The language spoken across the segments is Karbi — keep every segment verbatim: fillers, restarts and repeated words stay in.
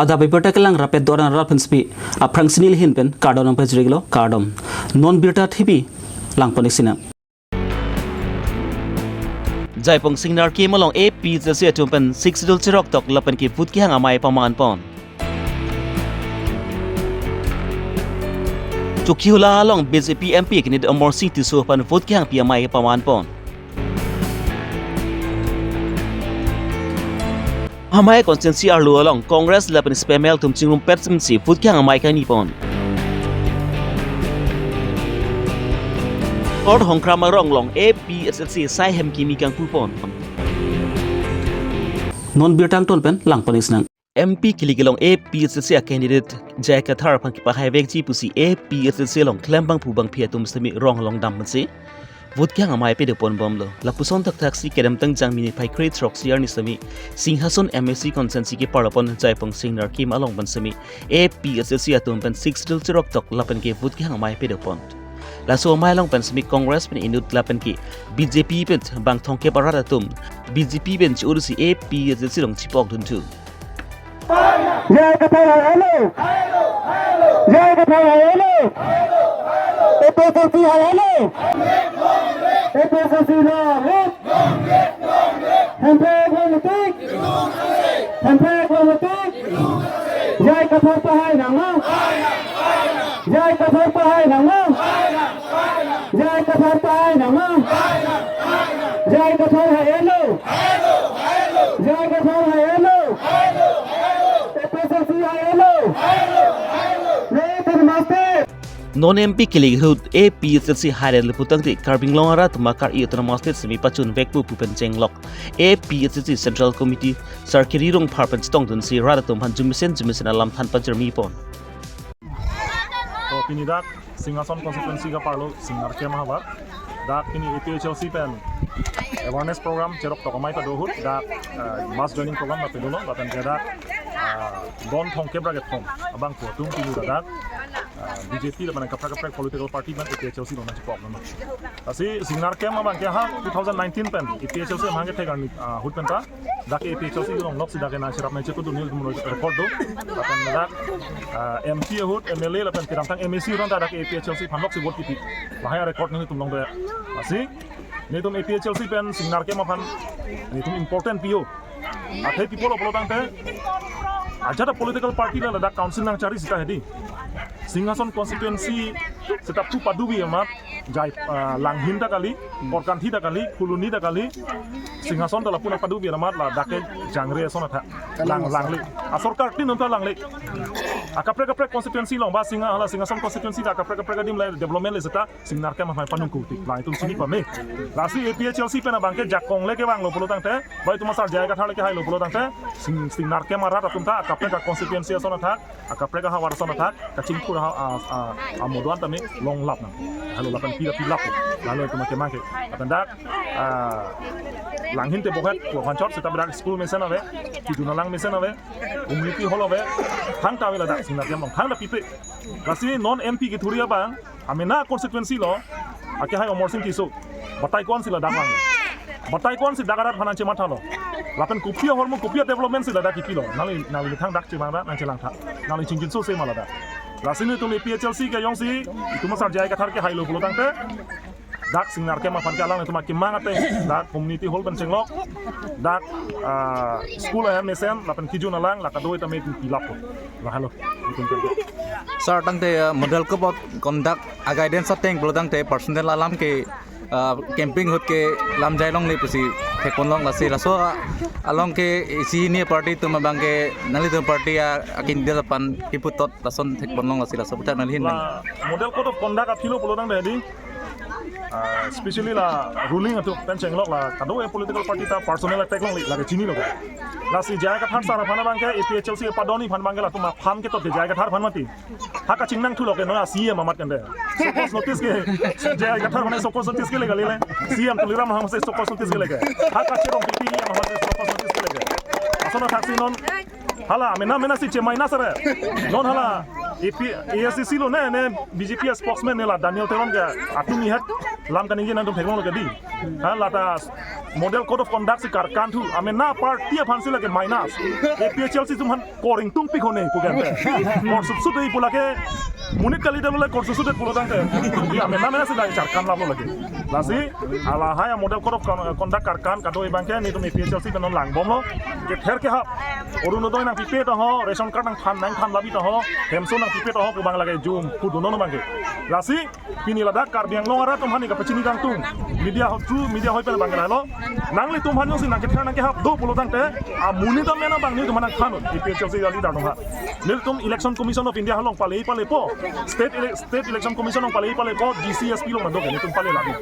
Adap abirta kelang rapet doran rat pensi aphrangsi neli ahin pen kardom nangpajirlo, kardom. Non birta thepi langpon-ik sinang. Jaipong Singnarkem along A P H L C atum pen Sixth Schedule cheroktok lapen ke vote kehang amei pamanpon. Chokihola along B J P M P candidate Amarsing Tisso aphan vote kehangpi amei pamanpon. Amei constituency arlo along Congress lapen C P I M L atum chingrumpet pensi vote kehang amei kangnipon. North Hongkram arong along A P H L C sai hem kimi kangpupon. Non birta angton pen langpon-ik sinang. M P kilik along A P H L C a candidate J I Kathar aphan kepahai vekji pusi A P H L C along klembangphu bangphi atum sitame rong along dam pensi vote kehang amei padoponbomlo. Lapuson thakthaksi kedamtang Jangmi niphai kre throksi arni sitame Singhason M A C constituency keparlopon Jaipong Singnarkem along pen sitame A P H L C atum pen Sixth Schedule cheroktok lapen ke vote kehang amei padopon. Laso amei along pen sitame Congress pen inut lapen ke B J P pen bang thomkep arat atum B J P pen che-ursi A P H L C along chipokdunthu. J I Kathar hai helo. J I Kathar hai helo. A P H L C hai helo. A P H L C long live. Hemprek longletik. Hemprek longletik. J I Kathar pahai nangma. J I Kathar pahai nangma. J I Kathar pahai nangma. J I Kathar hai helo. J I Kathar hai helo. A P H L C hai helo. Namaste. Non M P kilik ahut A P H L C hairen le putangte Karbi Anglong arat atum akar-i Autonomous State sitame pachun vekpo pu pen chenglok A P H L C Central Committee Sarkiri Rongphar pen chetongdunsi rat atum aphan jumesen jumesen alam than pajirmipon. To pini dak Singhason constituency kaparlo Singnarkem ahavar. Dak pini A P H L C pen awareness program cheroktok amei pado ahut dak, eh, mass joining program lapen dolo lapen ke dak, eh, don thomkep ra kethom abangphu atum pini dak, eh, B J P lapen kaprek kaprek political party pen A P H L C along nangchipoklo. Lasi Singnarkem abang ke ha two thousand nineteen pen A P H L C amang ke thegar ni, ah, ahut pen ta dak A P H L C along lok si dak nangcherap nangchekudun nelitum record do. Lapen dak, ah, M P ahut, M L A lapen kedamtang M A C ahut ta dak A P H L C aphan lok si vote kipi. Lahai record nelitum longdun. Lasi nelitum A P H L C pen Singnarkem aphan nelitum important piyo. Athe pi pulo pulotangte ajat a political party la ladak council nangchari sita hedi. Singhason constituency seta pu padubi amat jai, ah, Langhin ta kali, Korkanthi ta kali, Phuloni ta kali, Singhason ta lapu nangpadubi amat ladak ke jangre ason athak. Lang, langle. Asorkar tin unta langle. Akaprek kaprek constituency along ba Singha hala Singhason constituency ta akaprek kaprek adim le development le seta Singnarkem aphan panung kutik. Latum chini pame. Lasi A P H L C pen abang ke jakong le kevanglo pulotangte, bai tuma sar J I Kathar le kehailo pulotangte, Sing, Singnarkem arat atum ta akaprek a constituency ason athak, akaprek ahavar ason athak, kachingthur ha, a, a, amodo-an tame longlap nang. Halo lapen pira pilap. Halo tuma kemang ke. Lapen dak, ah, Langhin te bohet, ko hanchot seta dak school mesen ave, kidun alang mesen ave, community hall ave, thangta ave ladak Singnarkem along, thangta pipe. Lasi non M P kethuri abang, amena constituency lo, akehai Amarsing Tisso. Batai ko-ansi ladak vang. Batai ko-ansi dak arat aphan nangchemathalo. Lapen kopi ahormu kopi development si ladak kipilo. Nangli, nangli thang dak chevang dak nangchelang tha. Nangli chingjinso se ma ladak. Lasi nelitum A P H L C ke jongsi, itum asar J I Kathar kehailo pulotangte. Dak Singnarkem aphan ke alanglitum akemang ateng. Dak community hall pen chenglok. Dak, ah, school ahem mesen, lapen kidun alang, la kado-an tame pilappo. Lahelo. Itum pen. Sir, tangte, ah, model code of conduct a guidance ateng pulotangte personal alam ke, ah, campaign ahut ke lam jai longle pusi thekponlong lasi laso, ah, along ke isi hini party atum abang ke nanglitum party, ah, akin dia pan kiputot lason thekponlong lasi laso puthak nangli hin. La model code of conduct aphi lo pulotangte hedi. Ah, especially la ruling atum pen chenglok la kado-an political party ta personal attack longle lake chinilo. Lasi J I Kathar sar aphan abang ke A P H L C padoni aphan abang ke latum aphan ketot ke J I Kathar aphan mati. Ha kachingnang thulo ke non a C M amat kande. Show cause notice ke J I Kathar mane show cause notice kele kali le. C M Tuliram Ronghang si show cause notice kele ke. Ha kacherong P P E amat si show cause notice kele ke. Ason athaksi non hala mena mena si chemai na sare. Non hala A P, A S D C lo ne, ne B J P spokesman ne la Daniel Teron ke atum ihet lam kaningje nangtum theklonglo ke di. Ha lata Model Code of Conduct si karkan thu, amena party aphan si lake minus. A P H L C atum aphan koring tungpik hone pu kan. Korsuksut dei pu lake, monit kali dei lo lake korsuksut dei pulo tangte. Iya, amena mena si dai charkan lap lo lake. Lasi, lahai a Model Code of Con-, Conduct karkan kadokave abangke nelitum A P H L C pen non langbomlo. Kether kehap, Orunodoi nangpipe ta ho, ration card nangthan nangthan labi ta ho, hemso nangpipe ta ho pu abang lake jum pu dunnon abangke. Lasi, pini ladak Karbi Anglong arat atum aphan kapachini kangtung. Media ho, through media ahoi pen abang lahelo. Nanglitum aphan jongsi nangkether nangkehap do pulo tangte, amonit amen abang nelitum aphan nangthan non, A P H L C a-leader atum aphan. Nelitum Election Commission of India along pale palepo. State ele-, State Election Commission along pale palepo, D C S P along nangdo ke nelitum pale lagi.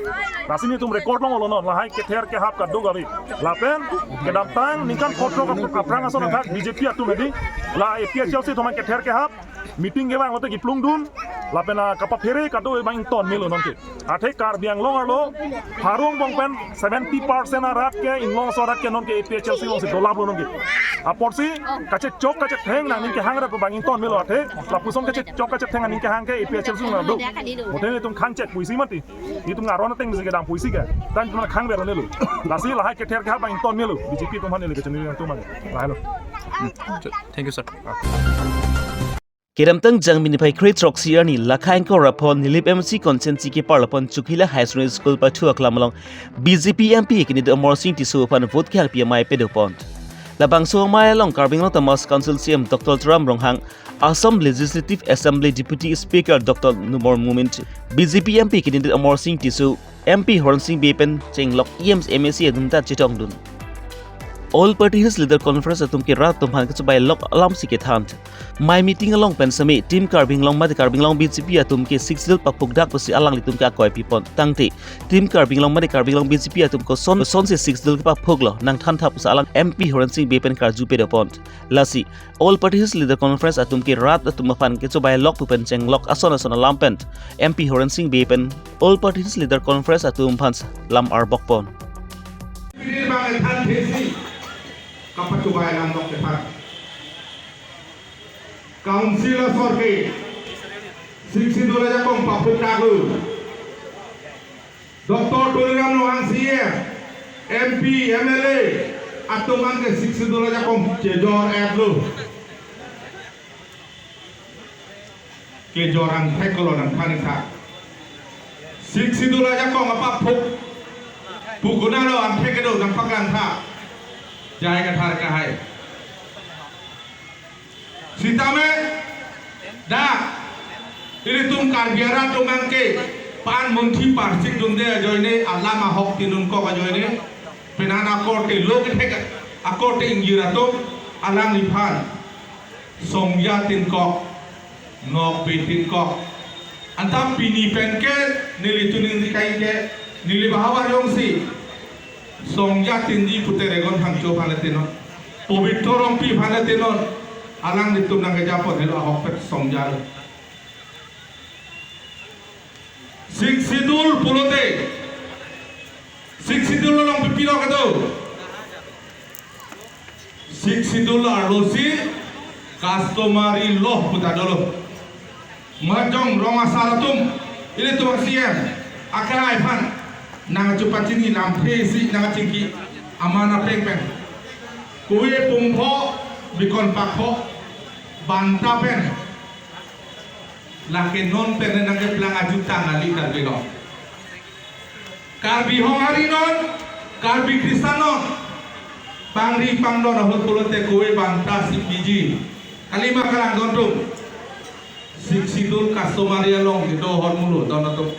Lasi nelitum record longlo non, lahai kether kehap kadokave. Lapen, kedamtang ningkan photrok ap-, aphrang ason athak B J P atum edi, la A P H L C atum aphan kether kehap, meeting kevang lote kiplung dun, lapen a kapaphere kadokave abang ington melo nonke. Athe Karbi Anglong arlo, pharo angbong pen seventy percent arat ke, Inglongso arat ke nonke A P H L C alongsi dolaplo nonke. Apotsi, kachechok kachetheng nangning kehang arat abang ington melo athe, lapuson kachechok kachetheng nangning kehang ke A P H L C along do. Mote nelitum khang chek pusi mati. Nelitum ngaron ateng si kedam pusi ke. Tan cuma khang bero nelo. Lasi lahai kether kehap abang ington melo. B J P atum aphan neli kachini kangtung abang. Lahai lo. Thank you, sir. Kedamtang Jangmi niphai kre throksi arni Lakha ingkoi ra pho Nilip M C constituency keparlo pon Chokihola Higher Secondary School pathu aklam along B J P M P candidate Amarsing Tisso aphan vote kehangpi amei pado pon. Labangso amei along Karbi Anglong Autonomous Council C E M Doctor Tuliram Ronghang, Assam Legislative Assembly Deputy Speaker Doctor Numal Momin, B J P M P candidate Amarsing Tisso, M P Horensing Bey pen chenglok E M, M A C atum ta chetongdun. All Party Hills Leader Conference atum ke rat atum aphan kachobailok alam si kethan. Amei meeting along pen semi Team Karbi Anglong mate Karbi Anglong B J P atum ke Sixth Schedule paphukdak pusi alanglitum ke akoi pipon. Tangte Team Karbi Anglong mate Karbi Anglong B J P atum koson kosonsi Sixth Schedule kepaphuklo nangthantha pusi alang M P Horensing Bey pen karju pado pon. Lasi All Party Hills Leader Conference atum ke rat atum aphan kachobailok pu pen chenglok ason ason alam pen M P Horensing Bey pen All Party Hills Leader Conference atum aphan lam arbok pon. Pini bang ethan thesi kapachobailang dok ethan. Council asor ke Sixth Schedule ajakong paphukdaklo. Doctor Tuliram Ronghang C E M, M P, M L A atum an ke Sixth Schedule ajakong chejor-etlo. Kejor angthek kolo nangthan-ik tha. Sixth Schedule ajakong apaphuk pu konatlo angthek kedo nangpaklangtha. Jai kathar kahai. Sitame dak ilitum Karbi arat atum abangke pan munthi parsik dunde ajoine, alam ahok tinun kok ajoine, penan akorte lo kethek akorte ingjir atum alangliphan songja tin kok, nokbe tin kok. Anta pini pen ke neli chuning dikai ke neli bahavar jongsi songja tinji pute Regon Phangcho aphan le tinnon, Pobitro Rongpi aphan le tinnon, alanglitum nangkejapon helo ahokpet songja lo. Sixth Schedule pulote, Sixth Schedule along pipilo kedo. Sixth Schedule arlosi customary law puta dolo. Majong rong asar atum, ilitum C E M akehai aphan nangchupachini lamthe si nangchingki aman apeng pen. Kove pungpho, bikon pakpho, banta pen. Lake non pen nangkeplang ajutang kali Karbi Anglong. Karbi Honghari non, Karbi Christian non, pangri pangdon ahut pulote kove banta si piji. Kalima kalang don atum. Sixth Schedule customary along kedo ahormu lo don atum.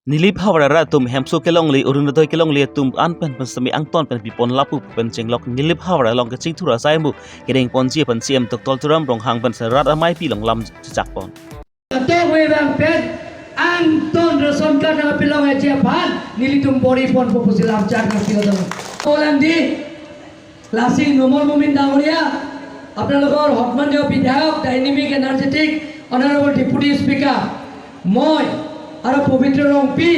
Nilip havar arat atum hemso kelongle, Orunodoi kelongle atum an pen pen semi angton pen pipon lapu pen chenglok Nilip havar along kachingthur asai mu kedeng ponji pen C E M Doctor Tuliram Ronghang pen serat amei pi along lam chechak pon. Tok we bang pen angton ration card nangpilong eji aphan nelitum bor-i ponpo pusi lam chak nangpilo dong. Olam di, lasi Numal Momin Dangoria, আপোনালোকৰ সন্মানীয় বিধায়ক, dynamic energetic, honourable deputy speaker, মই আৰু পবিত্ৰ ৰংপি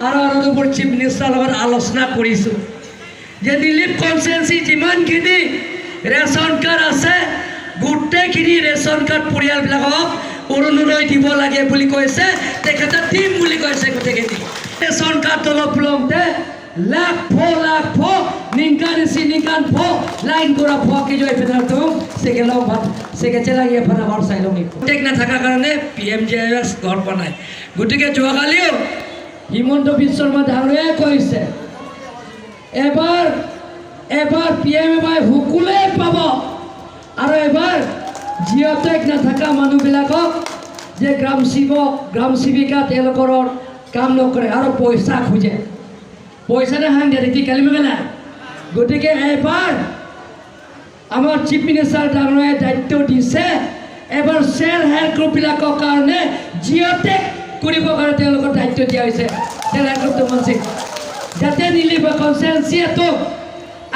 আৰু আৰু দুবোৰ চিফ মিনিষ্টাৰৰ লগত আলোচনা কৰিছোঁ যে দিলীপ কনষ্টিটুৱেঞ্চি যিমানখিনি ৰেচন কাৰ্ড আছে, গোটেইখিনি ৰেচন কাৰ্ড পৰিয়ালবিলাকক অৰুণোদয় দিব লাগে বুলি কৈছে, তেখেতে দিম বুলি কৈছে গোটেইখিনি। ৰেচন কাৰ্ড তলব লওঁতে Lakh pho, lakh pho, ningkan isi ningkan pho, line kura pho ke joi penar tum, seke long phan, seke chelang ye phan amar sai long ni. Tek na thaka karone P M G I S ghor banai. গতিকে যোৱাকালিও হিমন্ত বিশ্ব শৰ্মা ডাঙৰীয়াই কৈছে, এবাৰ, এবাৰ P M A why সকলোৱে পাব। আৰু এবাৰ জিঅ' টেগ নাথাকা মানুহবিলাকক যে গ্ৰাম সেৱক, গ্ৰাম সেৱিকা তেওঁলোকৰ কাম নকৰে আৰু পইচা খোজে। পইচা নাহাং দিয়া দেখি কালি মেঘালয়। গতিকে এবাৰ আমাৰ চিফ মিনিষ্টাৰ ডাঙৰীয়াই দায়িত্ব দিছে, এবাৰ চেল্ফ হেল্প গ্ৰুপবিলাকৰ কাৰণে জিঅ' টেগ কৰিবৰ কাৰণে তেওঁলোকক দায়িত্ব দিয়া হৈছে চেল্ফ হেল্প গ্ৰুপ দুমনসি। যাতে নিলিপা কনষ্টিটুৱেঞ্চিটো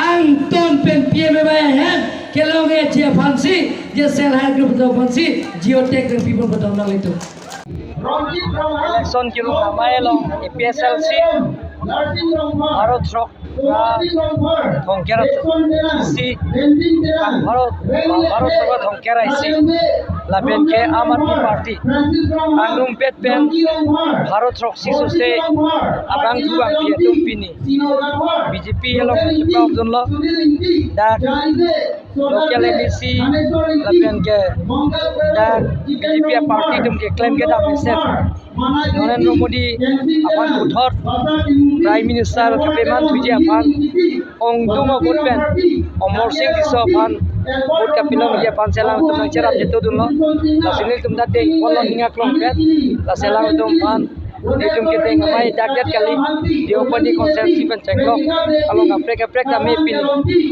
আংটন পেন পি এম এ ৱাই আহে, kelong e ji aphansi, je self help group atum aphansi, jio tag dan people betul itu. Election kiru kamai along A P H L C, Bharat Rock, ah, Thongker C, Bharat, Bharat Rock Thongker I C, lapen ke Aam Aadmi Party, angrumpet pen Bharat Rock C sose abang dubang pi atum pini B J P along cheprok dunlo, dak local M A C lapen ke dak B J P party atum keklem kedam mesen Narendra Modi aphan puthot Prime Minister kapeman thuji aphan ongdung agut pen Amarsing Tisso aphan vote kapilongji aphan si alangtum nangcherap chetu dunlo. Lasi nelitum ta dengpon lo ning aklong pen, lasi alangtum aphan nelitum kedeng amei dak det kali, Deopani constituency pen chenglok along kaprek kaprek tame pini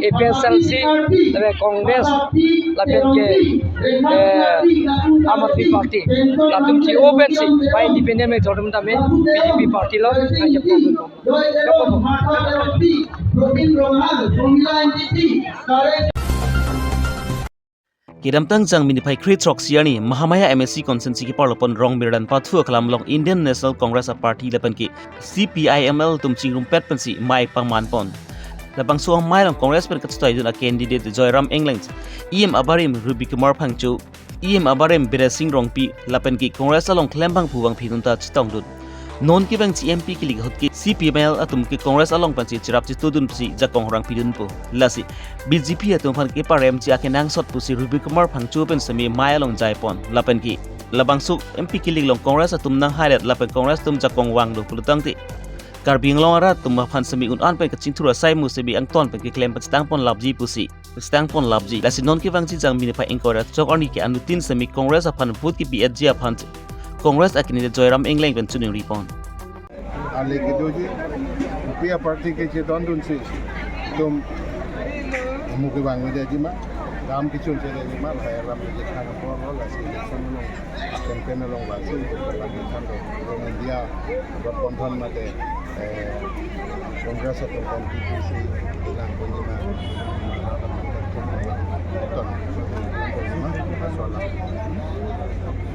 A P H L C, lapen Congress, lapen ke, eh, Aam Aadmi Party, latum chi open si, pai independent me jodum tame B J P party lo, nangcherap chetu dunlo. Kedamtang Jangmi niphai kre throksi arni Mahamaya M A C constituency keparlopon Rongmirdan Pathu aklam along Indian National Congress a party lapen ke C P I M L atum chingrumpet pensi mei pangmanpon. Labangso amei along Congress pen kachetoidun a candidate Joyram Engleng, E M abarim Ruby Kumar Phangcho, E M abarim Biren Sing Rongpi lapen ke Congress along klembang pu vangphi atum ta chetongdun. Non kevangji M P kilik ahut ke C P I M L atum ke Congress along pensi cherap chetu dunsi jakong rang pidunpo. Lasi B J P atum aphan keparemji akenangsot pusi Ruby Kumar Phangcho pen semi mei along jaipon. Lapen ke labangso M P kilik along Congress atum nanghalet lapen Congress atum jakong vanglo pulotangte Karbi Anglong arat atum aphan semi un-an pen kachingthur asai mu semi angton pen keklem pachetangpon lapji pusi stangpon lapji. Lasi non kevangji Jangmi niphai ingkoi ra chok arni ke anuttin semi Congress aphan vote kepi-etji aphan Congress a candidate Joyram Engleng pen chiningripon. Ali kedoji, P A party kechedondunsi, itum amu kevang media jima, ram kechun chedaji ma, lahai ram kechethang apor lo, lasi election along, campaign along vangsi, itum kevang kethang do, India, Gathbandhan mate, eh, Congress atum N P P si lang punjima.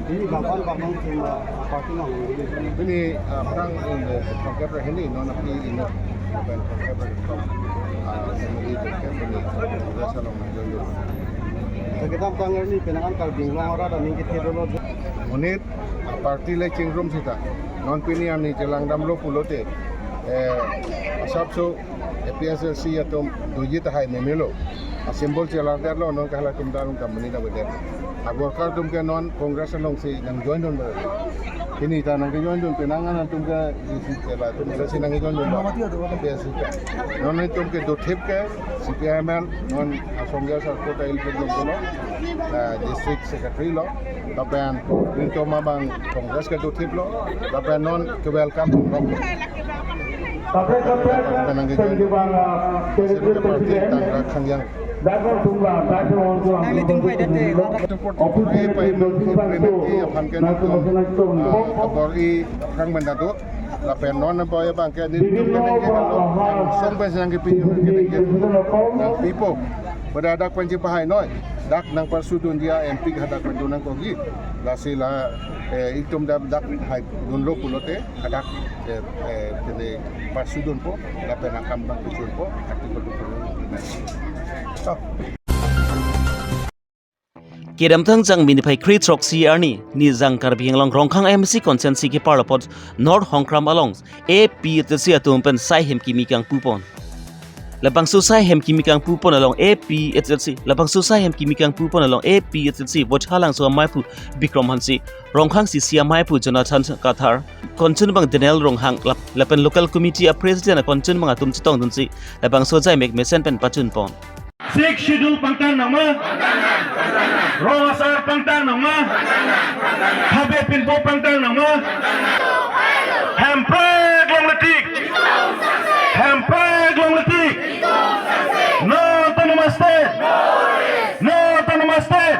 Ini kapan kapan cuma party nang? Ini, eh, orang ini, Thongker hini, non api ini, bukan Thongker, ah, ini Thongker ini, Congress along menjunjung. Sekitar tanggal ini, penangan Karbi Anglong orang ada mingkit dulu. Monit, ah, party le chingrum sita. Non pini arni chelangdamlo pulote, eh, asapso A P H L C atum doji tahai memelo. A symbol chelarderlo non kahalatum ta along company ta bede. A worker atum ke non Congress alongsi nangjoin dun bede. Ini ta nangjoin dun penang an atum ke isi chela atum ke si nangjoin dun. A P H L C ke. Non itum ke dothip ke C P I M L non asong ya sarko ta ilpin dun dun. Ah, district secretary lo. Lapen, nelitum abang Congress ke dothip lo, lapen non ke welcome lo. Lapen nangkejoin, sirke party tangka khangyang. Nelitum pai date. Support pai pai implement ke aphan ke nelitum, ah, abor-i rang mendado. Lapen non boy abang ke nelitum ke nangke kalau song pen nangkepi, nangkepi, nangpipo. Pada dak pen chepahai noi. Dak nangparsudun dia M P hadak pen dun nangkokji. Lasi la, eh, itum dak, dak hai dunlo pulote, hadak, eh, eh, kene parsudunpo, lapen akam nangpachunpo, article two puluh lima. Stop. Kedamtang Jangmi niphai kre throksi arni Nijang Karbi Anglong Rongkhang M A C constituency keparlo apot North Hongkram along A P H L C atum pen sai hem kimi kangpupon. Labangso sai hem kimi kangpupon along A P H L C, labangso sai hem kimi kangpupon along A P H L C Vothatlangso amaiphu Bikram Hanse, Rongkhang C C amaiphu Jonathan Kathar, konchunbang Daniel Ronghang lap-, lapen local committee a president konchunbang atum chetongdunsi labangso ajai mek mesen pen pachunpon. Sixth Schedule pangtang nangma? Rong asar pangtang nangma? Habe pinpo pangtang nangma? Hemprek longle tik. Hemprek longle tik. No autonomous state. No autonomous state.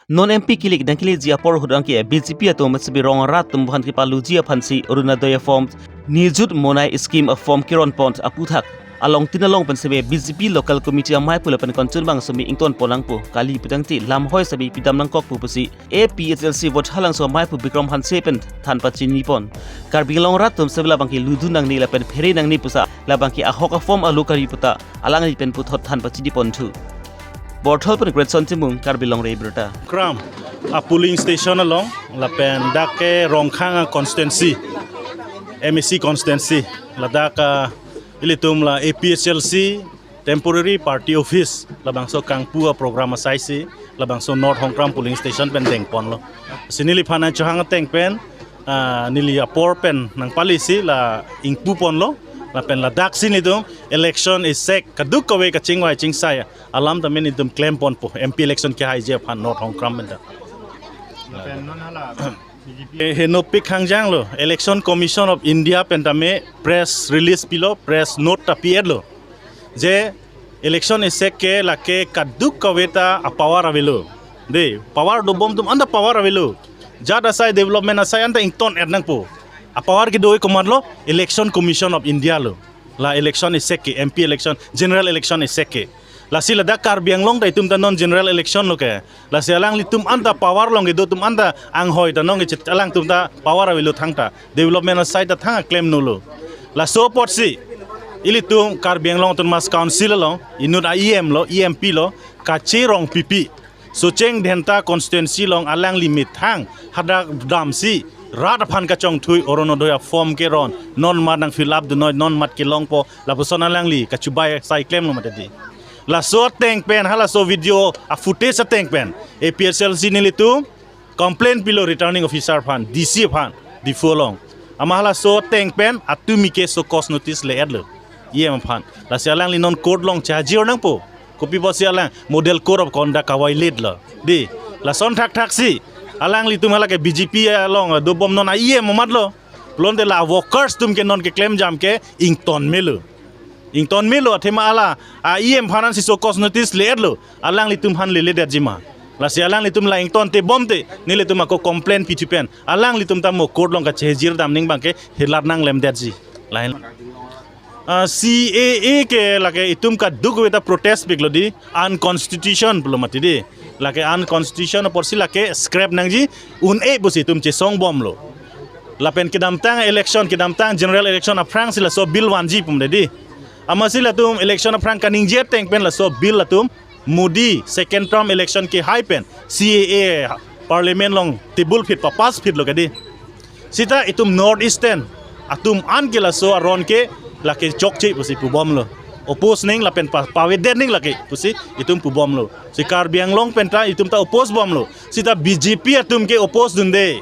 Non M P kilik dang kilikji apor ahut anke B J P atum sebe rong arat atum aphan kepaluji aphansi Orunodoi aform, Nijut Monai scheme aform keronpon aputhak along tin along pen sebe B J P local committee amaiphu lapen konchunbang semi ingtonpon nangpo, kali putangte lamhoi semi pidam nangkokpo pusi A P H L C Vothatlangso amaiphu Bikram Hanse pen than pachinipon. Karbi Anglong arat atum sebe labangke ludun nangne lapen phere nangne pusa labangke ahok aform alo kari puta alangli pen puthot than pachiniponthu. Borthol pen Greatson Timung, Karbi Longri Abirta. Kram, a polling station along, lapen dak ke Rongkhang a constituency, M A C constituency, ladak a ilitum la A P H L C temporary party office, labangso kangpu a program asaisi, labangso North Hongkram polling station pen dengponlo. Si neliphan chohang ateng pen, ah, neli apor pen nangpalisi la ingpuponlo, lapen ladaksi netum election isek kadokave kachingvai chingsai alam tame netum klemponpo, M P election kehaiji aphan North Hongkram pen ta. Lapen non hala B J P. Eh, henopik hangjanglo, Election Commission of India pen tame press release pilo, press note ta pi-etlo. Je election isek ke lake kadokave ta a power avelo. De, power dobom atum anta power avelo. Jat asai development asai anta ington-et nangpo. A power kedo-ik komatlo, Election Commission of India lo. La election isek ke, M P election, general election isek ke. Lasi ladak Karbi Anglong ta itum ta non general election lo ke. Lasi alanglitum anta power along kedo atum anta anghoi ta nonke chit alangtum ta power avelo thangta. Development asai ta thang aklem nolo. Laso apotsi ilitum Karbi Anglong Autonomous Council along inut a E M lo, E M P lo, kacherong pipi. Socheng Dhenta constituency along alangli methang hadak damsi rat aphan kachongthui Orunodoi aform keron, non mat nang fill up dunnoi, non mat kelongpo, lapuson alangli kachubai sai klemlo mati di. Laso ateng pen, halaso video a footage ateng pen A P H L C nelitum complaint pilo returning officer aphan, D C aphan, Diphu along. Amat halaso ateng pen atumi ke show cause notice le-etlo E M aphan. Lasi alangli non court along chehajir nangpo. Kopi pusi alang model code of conduct ka-violate lo. Di, lason thakthaksi alanglitum hala ke B J P along dobom non a E M amatlo. Pulote la workers atum ke non keklem jam ke ington melo. Ington melo athema hala a E M aphan si show cause notice le-etlo. Alanglitum aphan leledetji ma. Lasi alanglitum la ington tebomte nelitum ako complaint pithu pen alanglitum ta mo court along kachehajir dam ning abangke helat nanglemdetji. Lain. Ah, C A A ke lake itum kadokave ta protest piklo di, unconstitution pulo mati di. Lake unconstitution apotsi lake scrap nangji, un-e pusi itum chesongbomlo. Lapen kedamtang election, kedamtang general election aphrangsi laso bill vanji pumde di. Amatsi latum election aphrang kaningje ateng pen laso bill latum Modi second term election kehai pen C A A parliament along table phit papass phitlo ke di. Sita itum North Eastern atum an ke laso aron ke lake chokche pusi pubomlo. Oppose ning lapen pa-, pavedet ning lake pusi itum pubomlo. Si Karbi Anglong pen ta itum ta oppose bomlo. Sita B J P atum ke oppose dunde.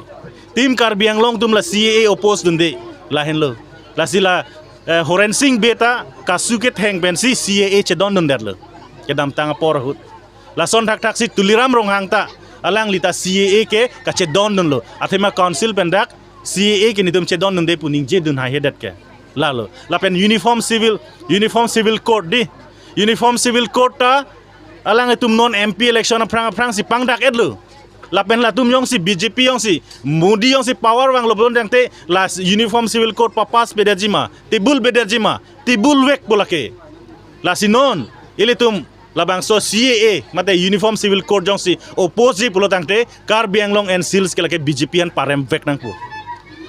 Team Karbi Anglong atum la C A A oppose dunde. Lahenlo. Lasi la, eh, Horensing Bey ta kasu ketheng pensi C A A chedondundetlo. Kedamtang apor ahut. Lason thakthaksi Tuliram Ronghang ta alangli ta C A A ke kachedondunlo. Athema council pen dak C A A ke netum chedondunde pu ningjedun haihedet ke. Lalo. Lapen Uniform Civil, Uniform Civil Code di. Uniform Civil Code ta alanglitum non M P election aphrang aphrangsi pangdak-etlo. Lapen latum jongsi B J P jongsi, Modi jongsi power vanglo pulote la Uniform Civil Code papass pedetji ma, table pedetji ma, table vekpo lake. Lasi non ilitum labangso C A A mate Uniform Civil Code jongsi oppose ji pulo tangte Karbi Anglong and Hills ke lake B J P aphan paremvek nangpo.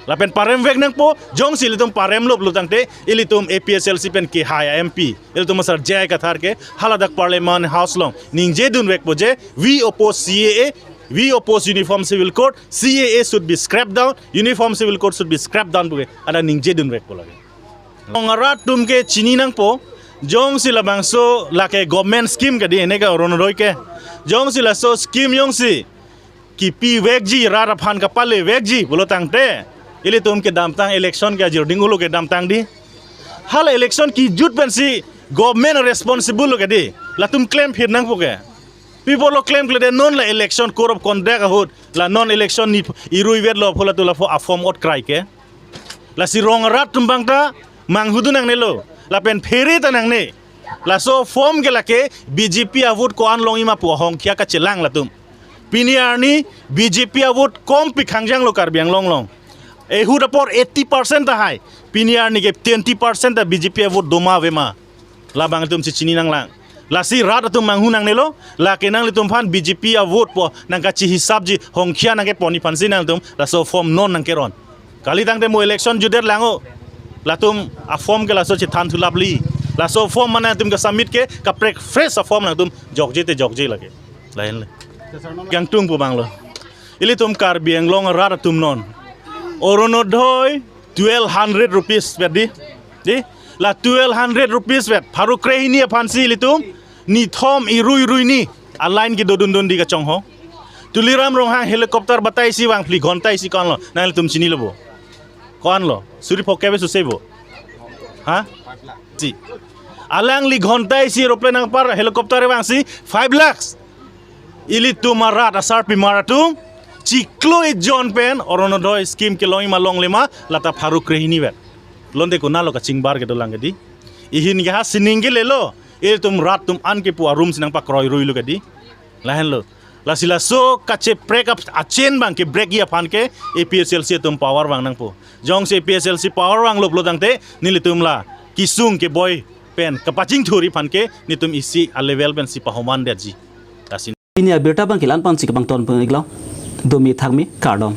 Lapen paremvek nangpo, jongsi ilitum paremlo pulo tangte, ilitum A P H L C pen kehai a-M P, ilitum asar J I Kathar ke, haladak Parliament House along ningjedunvekpo je, we oppose C A A, we oppose Uniform Civil Code, C A A should be scrapped down, Uniform Civil Code should be scrapped down puke, hadak ningjedunvekpo lake. Rong arat atum ke chini nangpo, jongsi labangso lake government scheme kadi, ene ke Orunodoi ke. Jongsi laso scheme jongsi kipivekji, rat aphan kapalevekji pulo tangte, ilitum kedamtang election ke ajir ding ulo kedamtang di. Hala election kejut pensi government responsible lo kadi. Latum klemphir nangpo ke. People lo klemkle de non la election code of conduct ahut, la non election ni irui vetlo pulo tu la fo a-form otkrai ke. Lasi rong arat atum abang ta manghudun nangnelo. Lapen phere ta nangne. Laso form ke lake B J P a-vote ko-an longji ma pu ahongkhia kachelang latum. Pini arni B J P a-vote kompik hangjanglo Karbi Anglong along. Ehut apor eighty percent tahai. Pini arni ke twenty percent ta B J P a-vote doma avema. Labang atum si chini nanglang. Lasi rat atum manghu nangnelo, lake nanglitum aphan B J P a-vote po nangkachihisapji, hongkhia nangkepon aphansi nangtum laso form non nangkeron. Kali tangte mo election jutdet lang o. Latum a-form ke laso chethan thulapli. Laso form mane atum ke submit ke kaprek fresh a-form nangtum jokje te jokje lake. Lahenle. Kangtungpo abanglo. Ilitum Karbi Anglong rat atum non Orunodoi twelve hundred rupees vet di. Di? La twelve hundred rupees vet. Pharo krehini aphansi ilitum nithom irui ruini a-line kedodundun di kachongho. Tuliram Ronghang helicopter batai isi vang phli ghonta isi ko-anlo. Nanglitum chinilo bo. Ko-anlo. Suri phokep ave suse bo. Ha? Si. Alangli ghonta isi aeroplane nangpar helicopter vangsi five lakhs. Ilitum arat asarpimar atum chiklo ejon pen Orunodoi scheme kelongji ma longle ma lata pharo krehini vet. Lonte konatlo kachingbar kedolang kedi. Ihin ke ha sining kelelo. Ilitum rat atum an kepu arum si nangpakroi ruilo kedi. Lahenlo. Lasi laso kacheprek ap achen abang kebrekji aphan ke A P H L C atum power vang nangpo. Jongsi A P H L C power vanglo pulo tangte nelitum la kesung keboi pen kapachingthurji aphan ke nelitum isi a-level pensi pahomandetji. Lasi pini abirta abang ke la-an pensi kepangton pon iklo. Domi thakmi kardom.